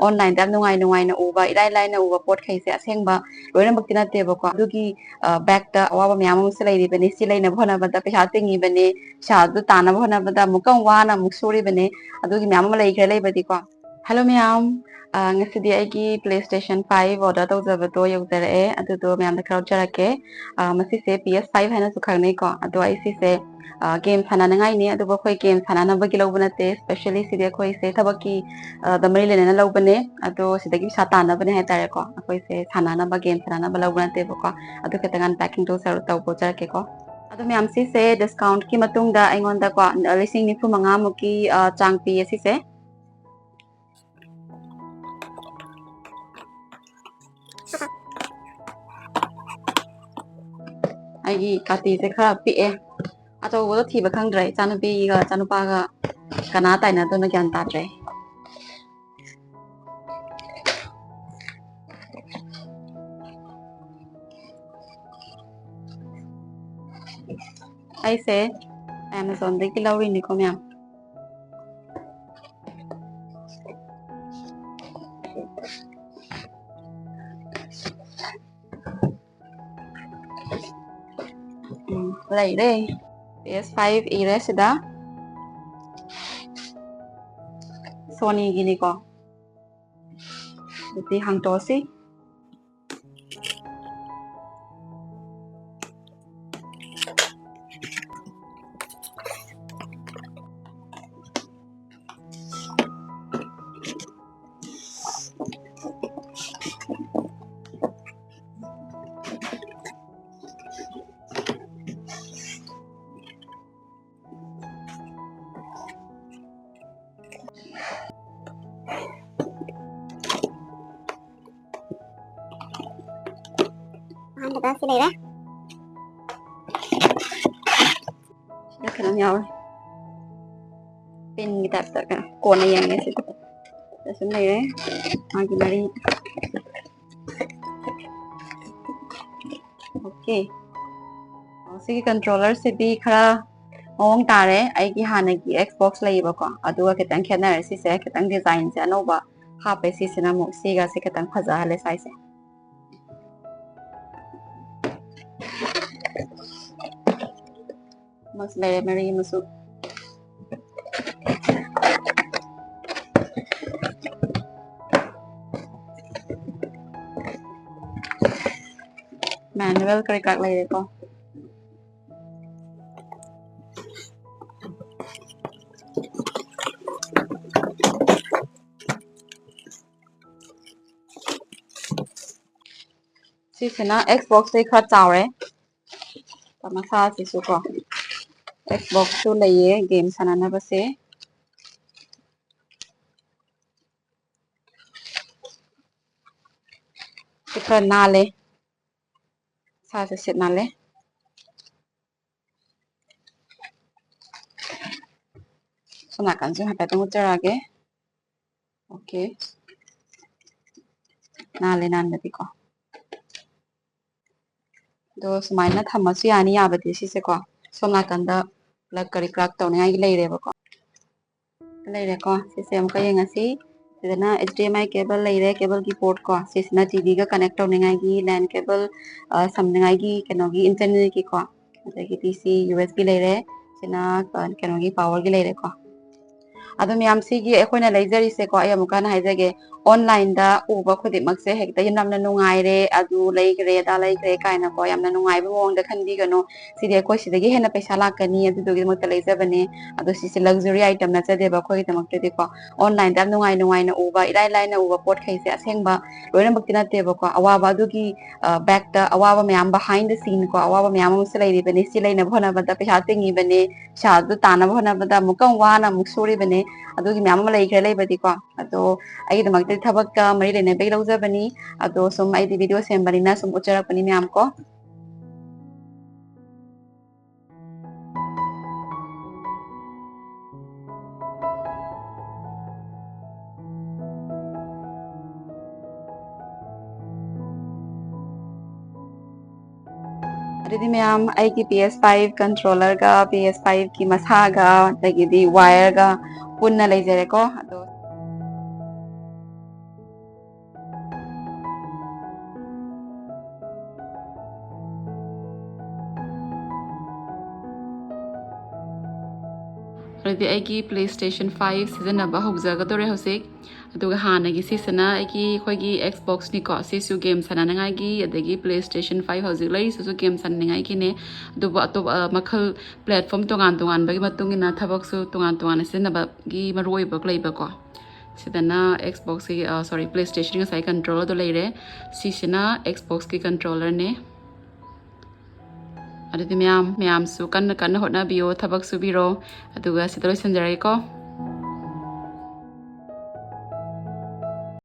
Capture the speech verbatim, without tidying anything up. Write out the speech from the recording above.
online-ꯗ ꯌꯥꯝ ꯅꯨꯡꯉꯥꯏ ꯅꯨꯡꯉꯥꯏꯅ ꯎꯕ, ꯏꯔꯥꯏ ꯂꯥꯏꯅ ꯎꯕ ꯄꯣꯠꯈꯩꯁꯦ ꯑꯁꯦꯡꯕ ꯂꯣꯏꯅꯃꯛꯇꯤ ꯅꯠꯇꯦꯕꯀꯣ꯫ ꯑꯗꯨꯒꯤ, ꯑ, back-ꯇ ꯑꯋꯥꯕ ꯃꯌꯥꯝ ꯑꯃꯁꯨ ꯂꯩꯔꯤꯕꯅꯤ꯫ ꯁꯤ ꯂꯩꯅꯕ ꯍꯣꯠꯅꯕꯗ ꯄꯩꯁꯥ ꯇꯤꯡꯉꯤꯕꯅꯤ, ꯄꯩꯁꯥꯗꯨ ꯇꯥꯟꯅꯕ ꯍꯣꯠꯅꯕꯗ ꯑꯃꯨꯛꯀ ꯋꯥꯅ ꯑꯃꯨꯛ ꯁꯨꯔꯤꯕꯅꯤ꯫ ꯑꯗꯨꯒꯤ ꯃꯌꯥꯝ ꯑꯃ ꯂꯩꯈ꯭ꯔꯦ ꯂꯩꯕꯗꯤꯀꯣ꯫ Hello ꯃꯌꯥꯝ, ꯑ, ꯉꯁꯤꯗꯤ ꯑꯩꯒꯤ PlayStation five order ꯇꯧꯖꯕꯗꯣ ꯌꯧꯖꯔꯛꯑꯦ꯫ ꯑꯗꯨꯗꯣ ꯃꯌꯥꯝꯗ ꯈꯔ ꯎꯠꯆꯔꯛꯀꯦ꯫ ꯑ, ꯃꯁꯤꯁꯦ PS five ꯍꯥꯏꯅꯁꯨ ꯈꯪꯅꯩꯀꯣ꯫ ꯑꯗꯣ ꯑꯩ ꯁꯤꯁꯦ, ꯑ, game ꯁꯥꯟꯅꯅꯉꯥꯏꯅꯤ, ꯑꯗꯨꯕꯨ ꯑꯩꯈꯣꯏ game ꯁꯥꯟꯅꯅꯕꯒꯤ ꯂꯧꯕ ꯅꯠꯇꯦ꯫ Specially ꯁꯤꯗꯤ ꯑꯩꯈꯣꯏꯁꯦ ꯊꯕꯛꯀꯤ, ꯑ, ꯗ ꯃꯔꯤ ꯂꯩꯅꯅ ꯂꯧꯕꯅꯦ꯫ ꯑꯗꯣ ꯁꯤꯗꯒꯤ ꯄꯩꯁꯥ ꯇꯥꯟꯅꯕꯅꯦ ꯍꯥꯏꯇꯥꯔꯦꯀꯣ꯫ ꯑꯩꯈꯣꯏꯁꯦ ꯁꯥꯟꯅꯅꯕ, game ꯁꯥꯟꯅꯅꯕ ꯂꯧꯕ ꯅꯠꯇꯦꯕꯀꯣ꯫ ꯑꯗꯨ ꯈꯤꯇꯪ unpacking ꯇꯧꯖꯔ-, ꯇꯧꯖꯔꯛꯀꯦꯀꯣ꯫ ꯑꯗꯣ ꯃꯌꯥꯝ, ꯁꯤꯁꯦ discount-ꯀꯤ ꯃꯇꯨꯡꯗ ꯑꯩꯉꯣꯟꯗꯀꯣ, ꯂꯤꯁꯤꯡ ꯅꯤꯐꯨ ꯃꯉꯥ ꯃꯨꯛꯀꯤ, ꯑ, ꯆꯥꯡ ꯄꯤꯌꯦ ꯁꯤꯁꯦ꯫ ꯑꯩꯒꯤ ꯀꯥꯇꯤꯁꯦ ꯈꯔ ꯄꯤꯛꯑꯦ꯫ ꯑꯆꯧꯕꯗꯣ ꯊꯤꯕ ꯈꯪꯗ꯭ꯔꯦ꯫ ꯏꯆꯥꯅꯨꯄꯤꯒ ꯏꯆꯥꯅꯨꯄꯥꯒ ꯀꯅꯥ ꯇꯥꯏꯅꯗꯣꯏꯅꯣ ꯒ꯭ꯌꯥꯟ ꯇꯥꯗ꯭ꯔꯦ꯫ ꯑꯩꯁꯦ Amazon-ꯗꯒꯤ ꯂꯧꯔꯤꯅꯤꯀꯣ ꯃꯌꯥꯝ꯫ ꯎꯝ, ꯂꯩꯔꯦ꯫ PS five ꯏꯔꯦ ꯁꯤꯗ꯫ Sony-ꯒꯤꯅꯤꯀꯣ꯫ ꯑꯗꯨꯗꯤ ꯍꯥꯡꯇꯣꯛꯑꯁꯤ꯫ ꯑꯍꯥꯟꯕꯗ ꯁꯤ ꯂꯩꯔꯦ꯫ ꯁꯤꯗ ꯀꯩꯅꯣꯝ ꯌꯥꯎꯔꯦ꯫ Pin-ꯒꯤ type-ꯇ ꯀꯩꯅꯣ, ꯀꯣꯟꯅ ꯌꯦꯡꯉꯦ ꯁꯤꯗ꯫ ꯁꯤꯗ ꯁꯨꯝ ꯂꯩꯔꯦ꯫ ꯃꯥꯒꯤ ꯃꯔꯤ꯫ Okay꯫ ꯑꯣ, ꯁꯤꯒꯤ controller-ꯁꯤꯗꯤ ꯈꯔ ꯃꯑꯣꯡ ꯇꯥꯔꯦ꯫ ꯑꯩꯒꯤ ꯍꯥꯟꯅꯒꯤ Xbox ꯂꯩꯌꯦꯕꯀꯣ, ꯑꯗꯨꯒ ꯈꯤꯇꯪ ꯈꯦꯠꯅꯔꯦ꯫ ꯁꯤꯁꯦ ꯈꯤꯇꯪ design-ꯁꯦ ꯑꯅꯧꯕ ꯍꯥꯞꯄꯦ꯫ ꯁꯤꯁꯤꯅ ꯑꯃꯨꯛ ꯁꯤꯒꯁꯦ ꯈꯤꯇꯪ ꯐꯖꯍꯜꯂꯦ ꯁ꯭ꯋꯥꯏꯁꯦ꯫ ꯑꯃꯁꯨ ꯂꯩꯔꯦ, ꯃꯔꯤ ꯑꯃꯁꯨ꯫ Manual ꯀꯔꯤ ꯀꯔꯥꯛ ꯂꯩꯔꯦꯀꯣ꯫ ꯁꯤꯁꯤꯅ Xbox ꯇꯩ ꯈꯔ ꯆꯥꯎꯔꯦ꯫ ꯃꯁꯥꯁꯤꯁꯨ ꯀꯣ, Xbox ꯁꯨ ꯂꯩꯌꯦ game ꯁꯥꯟꯅꯅꯕꯁꯦ꯫ ꯁꯤ ꯈꯔ ꯅꯥꯜꯂꯦ, ꯁꯥꯁꯦ ꯁꯤꯠ ꯅꯥꯜꯂꯦ꯫ ꯁꯣꯝ ꯅꯥꯀꯟꯁꯨ ꯍꯥꯏꯐꯦꯠꯇꯪ ꯎꯠꯆꯔꯛꯑꯒꯦ꯫ Okay, ꯅꯥꯜꯂꯦ ꯅꯥꯟꯕꯗꯤꯀꯣ꯫ ꯑꯗꯣ ꯁꯨꯃꯥꯏꯅ ꯊꯝꯃꯁꯨ ꯌꯥꯅꯤ, ꯌꯥꯕꯗꯤ ꯁꯤꯁꯦꯀꯣ꯫ ꯁꯣꯝ ꯅꯥꯀꯟꯗ plug ꯀꯔꯤ ꯀꯔꯥꯛ ꯇꯧꯅꯤꯡꯉꯥꯏꯒꯤ ꯂꯩꯔꯦꯕꯀꯣ꯫ ꯂꯩꯔꯦꯀꯣ, ꯁꯤꯁꯦ ꯑꯃꯨꯛꯀ ꯌꯦꯡꯉꯁꯤ꯫ ꯁꯤꯗꯅ H D M I cable ꯂꯩꯔꯦ, cable ꯒꯤ port ꯀꯣ꯫ ꯁꯤꯁꯤꯅ T V ꯒ connect ꯇꯧꯅꯤꯡꯉꯥꯏꯒꯤ LAN cable, ꯑ, ꯁꯝꯅꯤꯡꯉꯥꯏꯒꯤ ꯀꯩꯅꯣꯒꯤ internal ꯒꯤꯀꯣ꯫ ꯑꯗꯒꯤꯗꯤ ꯁꯤ U S B ꯂꯩꯔꯦ, ꯁꯤꯅ, ꯑ, ꯀꯩꯅꯣꯒꯤ power ꯒꯤ ꯂꯩꯔꯦꯀꯣ꯫ ꯑꯗꯣ ꯃꯌꯥꯝ, ꯁꯤꯒꯤ ꯑꯩꯈꯣꯏꯅ ꯂꯩꯖꯔꯤꯁꯦꯀꯣ, ꯑꯩ ꯑꯃꯨꯛꯀ ꯍꯟꯅ ꯍꯥꯏꯖꯒꯦ, online ꯗ ꯎꯕ ꯈꯨꯗꯤꯡꯃꯛꯁꯦ ꯍꯦꯛꯇ ꯌꯥꯝꯅ ꯅꯨꯡꯉꯥꯏꯔꯦ, ꯑꯗꯨ ꯂꯩꯈ꯭ꯔꯦ, ꯑꯗꯥ ꯂꯩꯈ꯭ꯔꯦ ꯀꯥꯏꯅꯀꯣ, ꯌꯥꯝꯅ ꯅꯨꯡꯉꯥꯏꯕ ꯃꯑꯣꯡꯗ ꯈꯟꯕꯤꯒꯅꯨ꯫ ꯁꯤꯗꯤ ꯑꯩꯈꯣꯏ ꯁꯤꯗꯒꯤ ꯍꯦꯟꯅ ꯄꯩꯁꯥ ꯂꯥꯛꯀꯅꯤ, ꯑꯗꯨꯗꯨꯒꯤꯗꯃꯛꯇ ꯂꯩꯖꯕꯅꯦ꯫ ꯑꯗꯣ ꯁꯤꯁꯦ luxury item ꯅꯠꯆꯗꯦꯕ ꯑꯩꯈꯣꯏꯒꯤꯗꯃꯛꯇꯗꯤꯀꯣ꯫ Online ꯗ ꯌꯥꯝ ꯅꯨꯡꯉꯥꯏ ꯅꯨꯡꯉꯥꯏꯅ ꯎꯕ, ꯏꯔꯥꯏ ꯂꯥꯏꯅ ꯎꯕ ꯄꯣꯠꯈꯩꯁꯦ ꯑꯁꯦꯡꯕ ꯂꯣꯏꯅꯃꯛꯇꯤ ꯅꯠꯇꯦꯕꯀꯣ꯫ ꯑꯋꯥꯕ ꯑꯗꯨꯒꯤ, ꯑ, back ꯇ ꯑꯋꯥꯕ ꯃꯌꯥꯝ, behind the scene ꯀꯣ, ꯑꯋꯥꯕ ꯃꯌꯥꯝ ꯑꯃꯁꯨ ꯂꯩꯔꯤꯕꯅꯤ꯫ ꯁꯤ ꯂꯩꯅꯕ ꯍꯣꯠꯅꯕꯗ ꯄꯩꯁꯥ ꯇꯤꯡꯉꯤꯕꯅꯤ, ꯄꯩꯁꯥꯗꯨ ꯇꯥꯅꯕ ꯍꯣꯠꯅꯕꯗ ꯑꯃꯨꯛꯀ ꯋꯥꯅ ꯑꯃꯨꯛ ꯁꯨꯔꯤꯕꯅꯤ꯫ ꯑꯗꯨꯒꯤ ꯃꯌꯥꯝ ꯑꯃ ꯂꯩꯈ꯭ꯔꯦ ꯂꯩꯕꯗꯤꯀꯣ꯫ ꯑꯗꯣ ꯑꯩꯒꯤꯗꯃꯛꯇꯗꯤ ꯊꯕꯛꯀ ꯃꯔꯤ ꯂꯩꯅꯕꯒꯤ ꯂꯧꯖꯕꯅꯤ꯫ ꯑꯗꯣ ꯁꯨꯝ ꯑꯩꯗꯤ video ꯁꯦꯝꯕꯅꯤꯅ ꯁꯨꯝ ꯎꯠꯆꯔꯛꯄꯅꯤ ꯃꯌꯥꯝ ꯀꯣ꯫ ꯑꯗꯨꯗꯤ ꯃꯌꯥꯝ, ꯑꯩꯒꯤ P S five controller ꯒ P S five ꯀꯤ ꯃꯁꯥꯒ ꯑꯗꯒꯤꯗꯤ wire ꯒ ꯄꯨꯟꯅ ꯂꯩꯖꯔꯦꯀꯣ꯫ ꯑꯗꯣ ꯑꯗꯨꯗꯤ ꯑꯩꯒꯤ PlayStation five ꯁꯤꯖꯤꯟꯅꯕ ꯍꯧꯖꯒꯗꯧꯔꯦ ꯍꯧꯖꯤꯛ꯫ ꯑꯗꯨꯒ ꯍꯥꯟꯅꯒꯤ ꯁꯤꯁꯤꯅ ꯑꯩꯒꯤ, ꯑꯩꯈꯣꯏꯒꯤ Xboxꯅꯤꯀꯣ꯫ ꯁꯤꯁꯨ game ꯁꯥꯟꯅꯅꯉꯥꯏꯒꯤ, ꯑꯗꯒꯤ PlayStation five ꯍꯧꯖꯤꯛ ꯂꯩꯔꯤꯁꯤꯁꯨ game ꯁꯥꯟꯅꯅꯤꯡꯉꯥꯏꯒꯤꯅꯦ꯫ ꯑꯗꯨꯕꯨ ꯑꯇꯣꯞꯄ, ꯑ, ꯃꯈꯜ, platform ꯇꯣꯉꯥꯟ ꯇꯣꯉꯥꯟꯕꯒꯤ ꯃꯇꯨꯡ ꯏꯟꯅ ꯊꯕꯛꯁꯨ ꯇꯣꯉꯥꯟ ꯇꯣꯉꯥꯟꯅ ꯁꯤꯖꯤꯟꯅꯕꯒꯤ ꯃꯔꯨꯑꯣꯏꯕ ꯂꯩꯕꯀꯣ꯫ ꯁꯤꯗꯅ Xboxꯀꯤ, ꯑ, sorry, PlayStation ꯉꯁꯥꯏ controllerꯗꯣ ꯂꯩꯔꯦ꯫ ꯁꯤꯁꯤꯅ Xboxꯀꯤ controllerꯅꯦ꯫ ꯑꯗꯨꯗꯤ ꯃꯌꯥꯝ, ꯃꯌꯥꯝꯁꯨ ꯀꯟꯅ ꯀꯟꯅ ꯍꯣꯠꯅꯕꯤꯌꯣ, ꯊꯕꯛ ꯁꯨꯕꯤꯔꯣ, ꯑꯗꯨꯒ ꯁꯤꯗ ꯂꯣꯏꯁꯤꯟꯖꯔꯒꯦꯀꯣ꯫